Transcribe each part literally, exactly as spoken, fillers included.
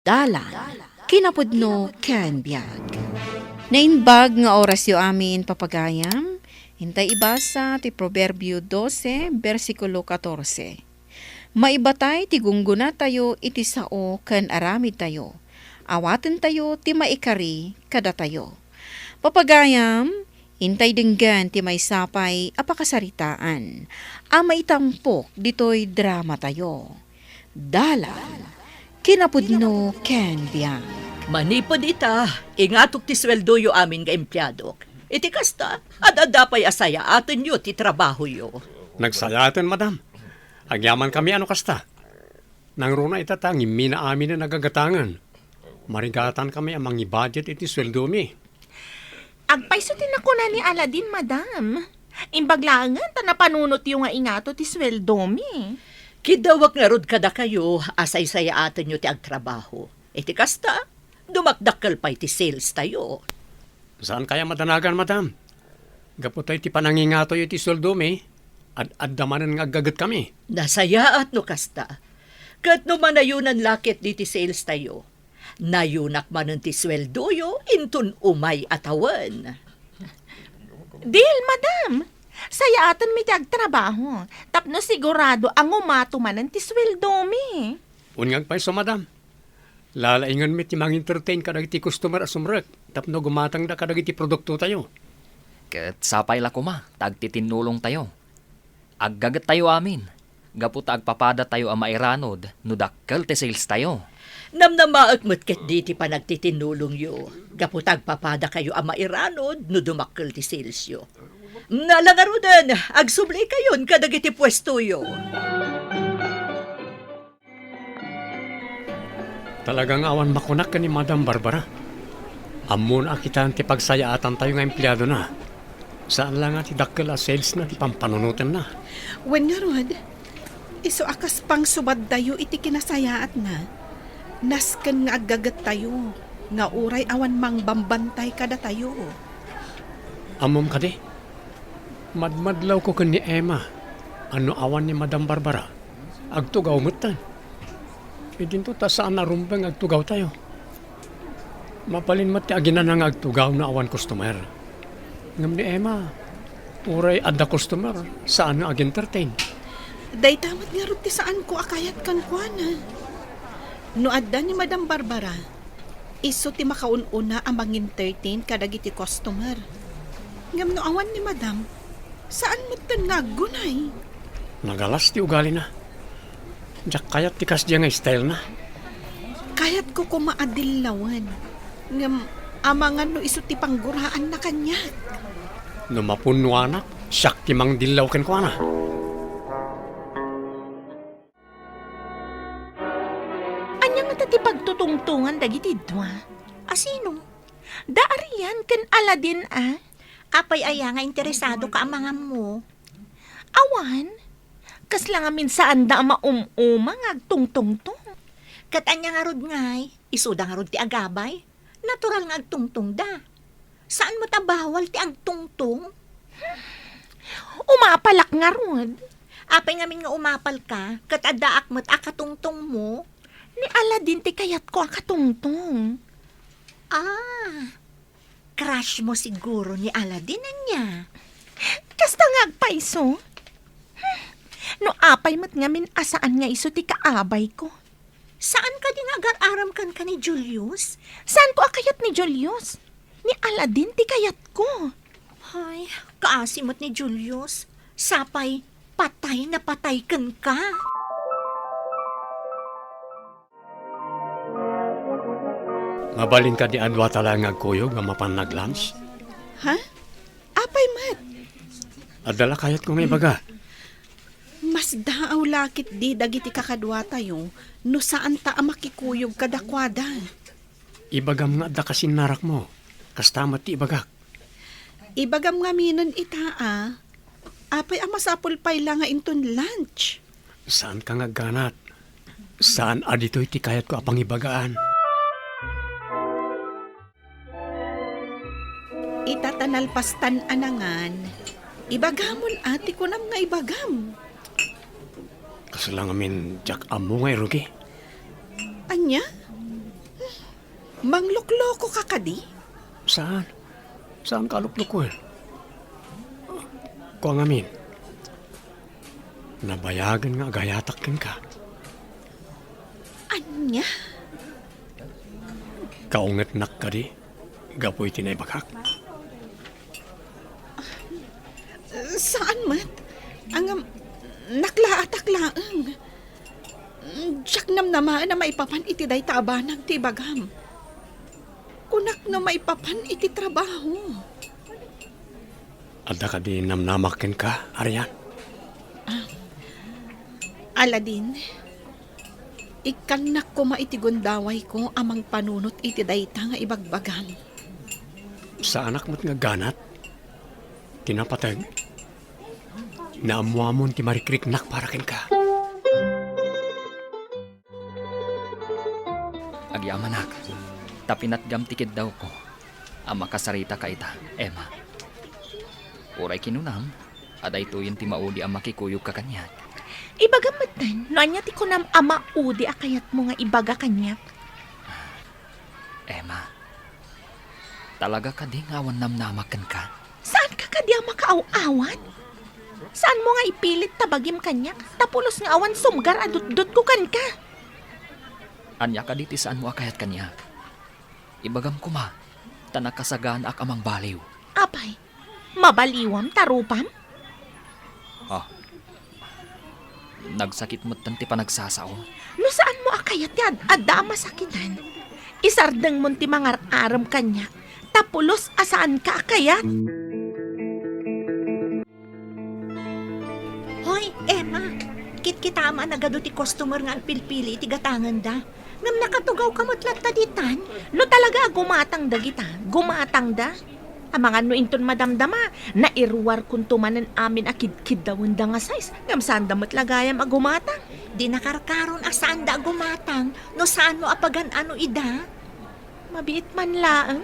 Dalan, kinapudno ken biag. Naimbag nga orasyo amin, papagayam. Intay ibasa ti Proverbio dose, bersikulo katorse. Maibatay ti gunggonatayo iti sao ken aramidtayo. Awatentayo ti maikari kadatayo. Papagayam, intay denggen ti maysa pay a pakasaritaan a maitampok ditoy dramatayo. Dalan, kinapudno ken biag. Manipud ita, ingatok ti sueldoyo amin nga empleadok. Iti kasta, ad-adda pay a sayaatenyo ti trabahoyo. Nagsayaaten, madam. Agyamankami a no kasta. Nangruna ita ta ngimmina aminen a gagatangen. Marigatankami a mangibudget iti sueldomi. Agpayso ti nakuna ni Aladin, madam. Imbag laengen ta napanunotyo nga ingato ti sueldomi. Kiddawek ngarud kadakayo a saysayaatenyo ti agtrabaho. Iti kasta, dumakdakkel pay ti sales tayo. Saan kaya madanagan, madam? Gapu ta iti panangingatoyo iti sueldomi, ad-adda manen nga aggagetkami. Nasayaat no kasta. Ket no manayonan la ket diti sales tayo, nayonak manen ti sueldoyo inton umay a tawen. Deal, madam! Sayaatenmi ti agtrabaho, tapno sigurado a ngumato manen ti sueldomi. Wen nga agpayso, madam. Lalaingenmi ti mangentertain kadagiti customer a sumrek tapno gumatangda kadagiti produktotayo. Ket sapay la koma ta agtitinnulongtayo. Aggagettayo amin, gapu ta agpapadatayo a mairanod no dakkel ti sales tayo. Namnamaek met ketdi ti panagtitinnulongyo, gapu ta agpapadakayo a mairanod no dumakkel ti salesyo. Nala ngaruden, agsublikayon kadagiti puestoyo. Talaga nga awan makunak ken ni Madam Barbara. Ammona a kitaen ti pagsayaatantayo nga empleadona. Saan la nga ti dakkel a salesna ti pampanunotenna. Wen ngarud, isu a kas pangsubadtayo iti kinasayaatna, nasken nga aggagettayo nga uray awan mangbambantay kadatayo. Ammom kadi? Madmadlawko ken ni Emma a no awan ni Madam Barbara, agtugaw metten. Idinto ta saan a rumbeng nga agtugawtayo. Mabalin met ti aginana nga agtugaw no awan customer. Ngem ni Emma, uray adda customer, saan nga ag-entertain. Dayta met ngarud ti saanko a kayat kenkuana. No adda ni Madam Barbara, isu ti makaun-una a mangentertain kadagiti customer. Ngem no awan ni Madam, saan metten nga aggunay. Nagalas ti ugalina. Diak kayat ti kasdiay nga stylena. Kayatko koma a dillawen. Ngem amangan no isu ti pangguraanna kaniak. No mapunnoanak, siak ti mangdillaw kenkuana. Ania ngata ti pagtutungtongan dagiti dua? A sino? Da Arian ken Aladin a? Apay aya nga interesado ka a manganmo? Awan. Kasla ngamin saanda a maum-uma nga agtungtungtong. Ket ania ngarud ngay? Isuda ngarud ti agabay? Natural nga agtungtongda. Saan met a bawal ti agtungtong? Umapalak ngarud. Apay ngamin nga umapalka, ket addaak met a katungtongmo? Ni Aladin ti kayatko a katungtong. Ah, crush mo siguro ni Aladin, ania? Kasta nga agpayso. Hmm, no apay met ngamin a saan nga isu ti kaabayko. Saan kadi nga agar-aram kenka ni Julius? Saanko a kayat ni Julius. Ni Aladin ti kayatko. Ay, kaasi met ni Julius. Sapay, patay na patay kenka. Mabalin kadi a duata laeng nga agkuyog a mapan nag-lunch? Ha? Apay met? Adda la kayatko nga ibaga. Masdaaw la ketdi dagiti kakaduatayo no saanta a makikuyog kadakuada. Ibagam nga adda kasinnarakmo. Kasta met ti ibagak. Ibagam ngaminen ita a, apay a masapul pay la nga inton lunch? Saanka nga agganat. Saan a ditoy ti kayatko a pangibagaan. Ita ta nalpastan a nangan, ibagamon a ti kunam nga ibagam. Kasla ngamin diak ammo nga irugi. Ania? Mangluklokoka kadi? Saan? Saanka a luklokoen? Kua ngamin, nabayagen nga agayatak kenka. Ania? Kaungetnak kadi gapu iti naibagak? Saan met. Ngem, naklaatak laeng. Diak namnamaen a maipapan iti dayta a banag ti ibagam. Kunak no maipapan iti trabaho. Adda kadi namnamak kenka, Arian? Ah, Aladin, ikkannak koma iti gundawayko a mangpanunot iti dayta nga ibagbagam. Saanak met nga agganat. Ti napateg, naammoamon ti marikriknak para kenka. Agyamanak, ta pinatgam ti kiddawko a makasaritaka ita, Emma. Uray kinunam a daytoyen ti maudi a makikuyogka kaniak. Ibagam metten no ania ti kunam a maudi a kayatmo nga ibaga kaniak. Emma, talaga kadi nga awan namnamak kenka? Saanka kadi a makaaw-awat? Saanmo nga ipilit ta bagim kaniak, ta pulos nga awan sumgar a dutdotko kenka. Ania kadi ti saanmo a kayat kaniak? Ibagam koma, ta nakasaganaak a mangbaliw. Apay, mabaliwam ta rupam? Ah, nagsakit metten ti panagsasaom. No saanmo a kayat ti ad-adda a masakitan, isardengmon ti mangar-arem kaniak, ta pulos a saanka a kayat. Hoy, Emma, kitkitaem a nagadu ti customer nga agpilpili iti gatangenda. Ngem nakatugawka met latta ditan? No talaga a gumatang dagita, gumatangda. Amangan no inton madamdama, nairuarkonto manen amin a kidkiddawenda nga size, ngem saanda met la gayam a gumatang. Di nakarkaron a saanda a gumatang no saanmo a pagan-ano ida. Mabiit man laeng.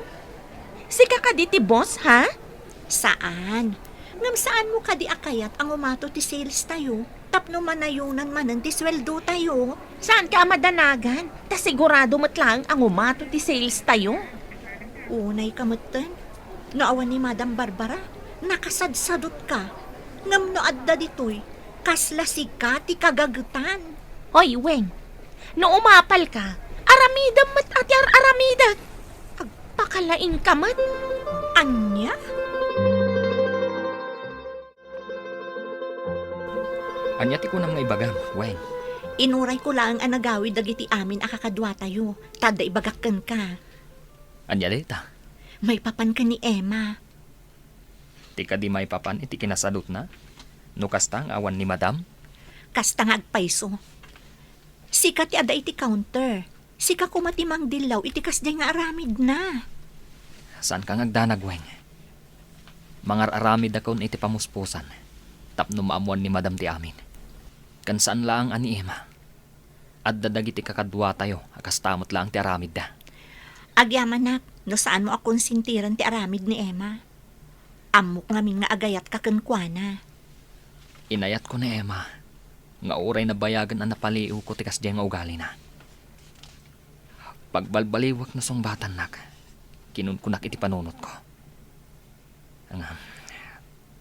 Sika kadi ti boss, ha? Saan. Ngem saanmo kadi a kayat a ngumato ti sales tayo tapno manayonan manen ti sueldo tayo? Saanka a madanagan, ta sigurado met laeng a ngumato ti sales tayo. Unayka metten. No awan ni Madam Barbara, nakasadsadutka. Ngem no adda ditoy, kasla sika ti kagagetan. Oy, Weng, no umapalka, aramidem met a ti ar-aramidek. Agpakalaingka met. Ania? Ania ti kunam nga ibagam, Weng? Inurayko laeng a nagawid dagiti amin a kakaduatayo, ta adda ibagak kenka. Ania dayta? Maipapan ken ni Emma. Ti kadi maipapan iti kinasadutna? No kasta nga awan ni Madam? Kasta nga agpayso. Sika ti adda iti counter. Sika koma ti mangdillaw iti kasdiay nga aramidna. Saanka nga agdanag, Weng. Mangar-aramidakon iti pamuspusan tapno maammoan ni Madam ti amin. Ken saan laeng a ni Emma. Adda dagiti kakaduatayo a kasta met laeng ti aramidda. Agyamanak, no saanmo a konsentiren ti aramid ni Emma. Ammok ngamin nga agayatka kenkuana. Inayatko ni Emma nga uray nabayagen a napaliiwko ti kasdiay nga ugalina. Pagbalbaliwek no sungbatannak, kinunkunak iti panunotko. Ngem,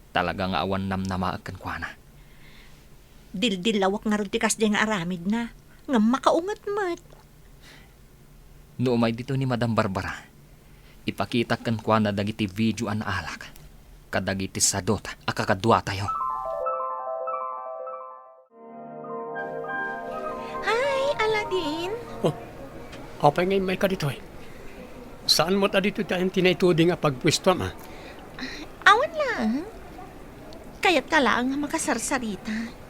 talaga nga awan namnamaek kenkuana. Dildillawek ngarud ti kasdiay nga aramidna, ngem makaunget met. No umay ditoy ni Madam Barbara, ipakitak kenkuana dagiti video a naalak kadagiti sadut a kakaduatayo. Hi, Aladin. Oh, apay nga immayka ditoy? Saan met a ditoy ti ayan ti naituding a pagpuestoam, a? Awan laeng. Kayatka laeng a makasarsarita.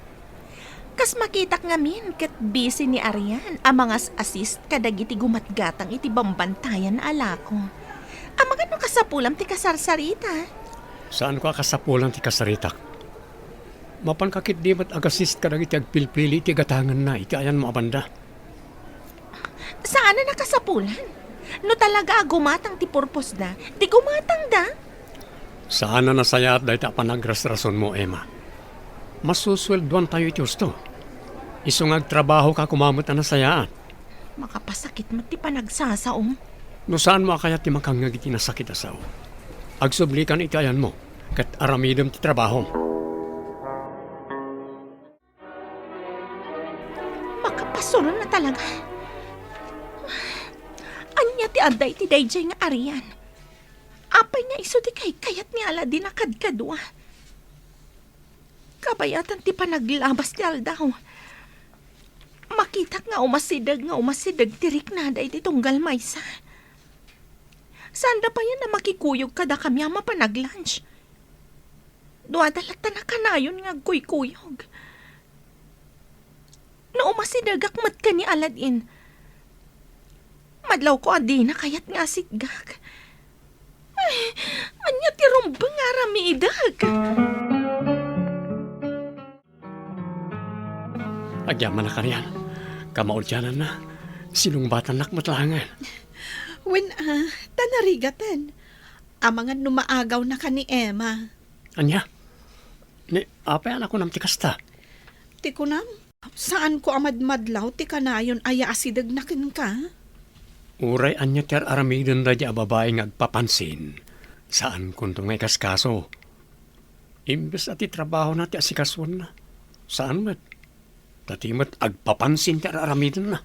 Kas makitak ngamin ket busy ni Arian a mangas-assist kadagiti gumatgatang iti bambantayan a alako. Amangan no kasapulam ti kasarsarita. Saanko a kasapulan ti kasaritak. Mapanka ketdi met agasist kadagiti agpilpili iti gatangenna iti ayanmo a banda. Saan a nakasapulan. No talaga a gumatang ti purposda, di gumatangda. Saan a nasayaat dayta a panagrasrasonmo, Emma. Masusueldoantayo iti husto. Isu nga agtrabahoka koma met a nasayaat. Makapasakit met ti panagsasaom. No saanmo a kayat ti makangngeg iti nasakit a sao, agsublikan iti ayanmo, ket aramidem ti trabahom. Makapasurna talaga. Ania ti adda iti daydiay nga arian? Apay nga isu ti kaykayat ni Aladin a kadkadua? Kabayatan ti panaglabas ti aldaw, makitak nga umasideg nga umasideg ti riknada iti tunggal maysa. Saanda payen a makikuyog kadakami a mapan ag-lunch. Duada latta a kanayon nga agkuykuyog. No umasidegak met ken ni Aladin, madlawko a dina kayat nga asitgak. Ay, ania ti rumbeng nga aramidek? Agyamanak a rian. Kamaudiananna, sinungbatannak met laengen. Wen, a, ta narigaten. Amangan no maagawnaka ni Emma. Ania? Ni, apay a nakunam ti kasta? Ti kunam, saanko a madmadlaw ti kanayon a yaasidegna kenka. Uray ania ti ar-aramiden daydi a babai nga agpapansin, saankonto nga ikaskaso. Imbes a ti trabahona ti asikasuenna, saan met. Ta ti met agpapansin ti ar-aramidenna.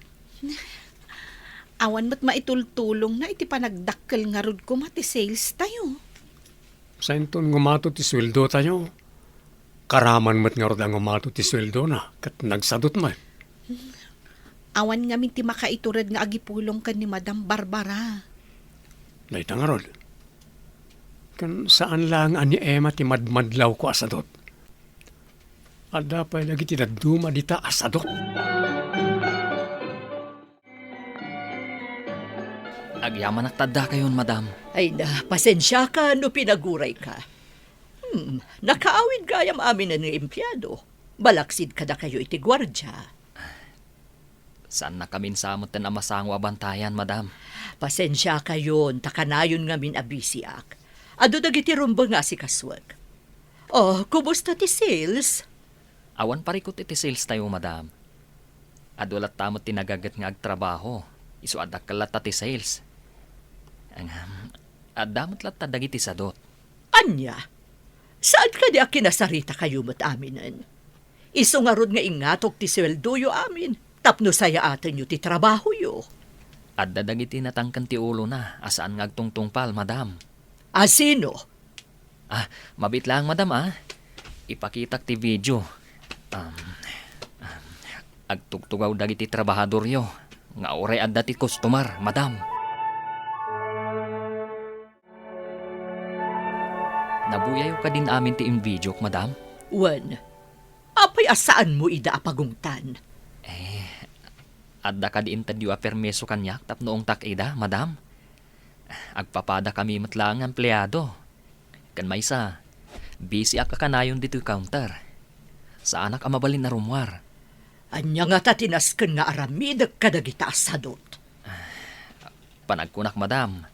Awan met maitultulongna iti panagdakkel ngarud koma ti sales tayo. Sainton ngumato ti sueldo tayo. Karaman met ngarud a ngumato ti sueldona ket nagsadut met. Awan ngamin ti makaitured nga agipulong ken ni Madam Barbara. Dayta ngarud. Ken saan laeng a ni Emma ti madmadlawko a sadut. Adda pay dagiti dadduma dita a sadut. Agyamanak ta addakayon, madam. Ay na, pasensiaka no pinagurayka. Hmm, nakaawid gayam aminen nga empleado. Balaksid kadakayo iti guardia. Saannakamin sa metten a masango a bantayan, madam. Pasensiakayon, ta kanayon ngamin a bisiak. Adu dagiti rumbeng nga asikasuek. Oh, kumusta ti sales? Awan parikut iti sales tayo, madam. Adu latta met ti nagaget nga agtrabaho. Isu a dakkel latta ti sales. Ngem, adda met latta dagiti sadut. Ania? Saan kadi a kinasarita kayo met aminen? Isu ngarud nga ingatok ti sueldoyo amin tapno sayaatenyo ti trabahoyo. Adda dagiti natangken ti ulona a saan nga agtungtungpal, madam. A sino? Ah, mabiit laeng, madam, ah. Ipakitak ti video. Um, um, agtugtugaw dagiti trabahadoryo nga uray adda ti customer, madam. Nabuyayo kadin amin ti invidiok, madam? Wen, apay a saanmo ida a pagungtan? Eh, adda kadi intedyo a permiso kaniak tapno ungtak ida, madam? Agpapadakami met laeng nga empleado. Ken maysa, busy-ak a kanayon ditoy counter. Saanak a mabalin a rummuar. Ania ngata ti nasken nga aramidek kadagita a sadut? Panagkunak, madam,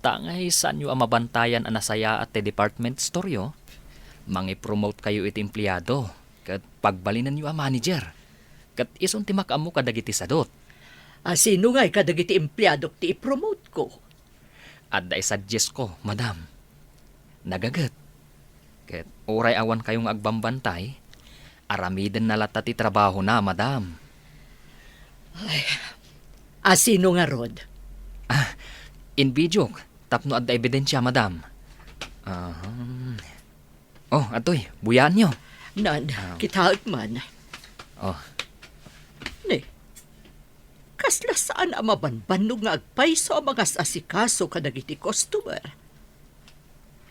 ta ngay saanyo a mabantayan a nasayaat ti department store-yo, mangipromote kayo iti empleado ket pagbalinenyo a manager. Ket isun ti makaammo kadagiti sadut. A sino ngay kadagiti empleadok ti ipromote-ko? Adda isuggest-ko, madam. Nagaget. Ket uray awan kayo nga agbambantay, aramidenna latta ti trabahona, madam. Ay, a sino ngarud? Ah, invidiok, tapno adda ebidensia, madam. Ahem. Oh, atoy, buyaanyo. Nan, Ah. kitaek man. Oh. Ni, kasla saan a mabanbannog nga agpayso a mangas-asikaso kadagiti customer?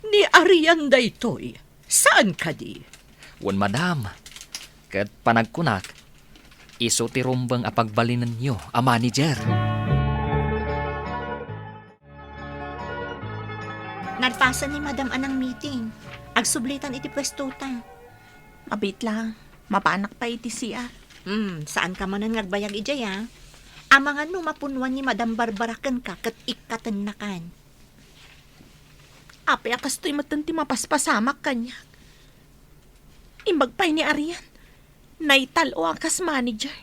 Ni Arian daytoy, saan kadi? Wen, madam. Ket panagkunak, isu ti rumbeng a pagbalinenyo a manager. Nalpasen ni Madam Anang meeting. Agsublitan iti puestota. Mabiit lang, mapanak pay iti C R. Hmm, saan ka manen nga agbayag idiay, a? Amangan no mapunuan ni Madam Barbara kenka ket ikkatennakan. Apay a kastoy metten ti mapaspasamak kaniak? Imbag pay ni Arian, naital-o a kas manager.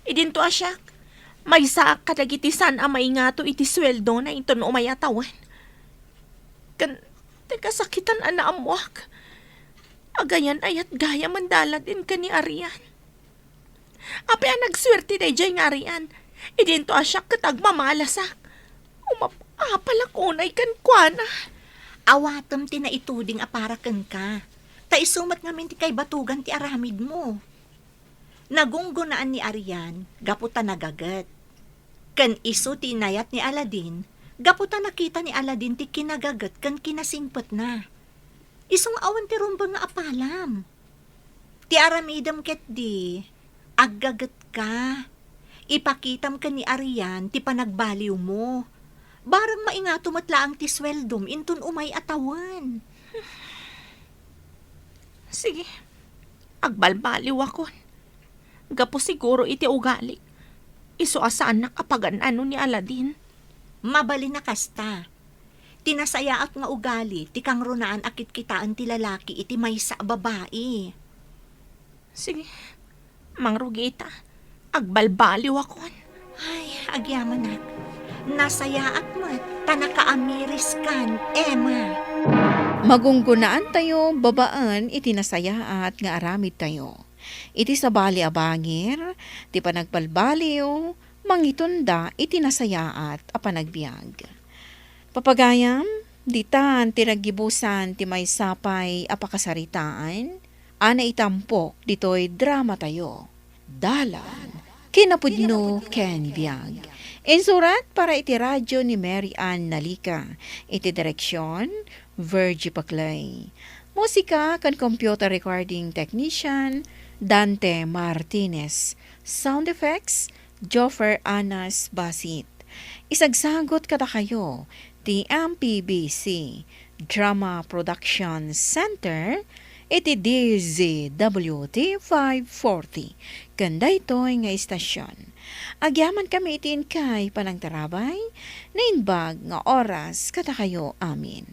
Idinto a siak, Maysaak kadagiti saan a maingato iti sueldona inton umay a tawen. Ken ti kasakitan a naammoak, agayan-ayat gayam da Aladin ken ni Arian. Apay a nagsuerte daydiay nga Arian, idinto a siak ket agmamalasak. Umap-apalak unay kenkuana. Awatem ti naituding a para kenka. Ta isu met ngamin ti kaibatugan ti aramidmo. Nagunggonaan ni Arian gapu ta nagaget. Ken isu ti inayat ni Aladin gapu ta nakita ni Aladin ti kinagaget ken kinasingpetna. Isu nga awan ti rumbeng nga apalam. Ti aramidem ketdi, aggagetka. Ipakitam ken ni Arian ti panagbaliwmo. Bareng maingato met laeng ti sueldom inton umay a tawen. Sige, agbalbaliwakon. Gapu siguro iti ugalik. Isu a saannak a pagan-ano ni Aladin. Mabalin a kasta. Ti nasayaat nga ugali ti kangrunaan a kitkitaen ti lalaki iti maysa a babai. Sige, mangrugi ita. Agbalbaliwakon. Ay, agyamanak. Nasayaat met ta nakaamiriskan, Emma. Magunggonaantayo babaen iti nasayaat nga aramidtayo. Iti sabali a bangir, ti panagbalbaliw, mangitunda iti nasayaat a panagbiag. Papagayam, ditan ti naggibusan ti maysa pay a pakasaritaan a naitampok ditoy dramatayo. Dalan, kinapudno ken biag. Insurat para iti radyo ni Mary Ann Nalica. Iti direksyon, Virgie Paclay. Musika ken computer recording technician, Dante Martinez. Sound effects, Joffer Anas Basit. Isagsagut kadakayo ti M P B C Drama Production Center iti D Z W T five forty ken daytoy nga istasyon. Agyamankami iti inkay panangtarabay, naimbag nga oras kadakayo amin.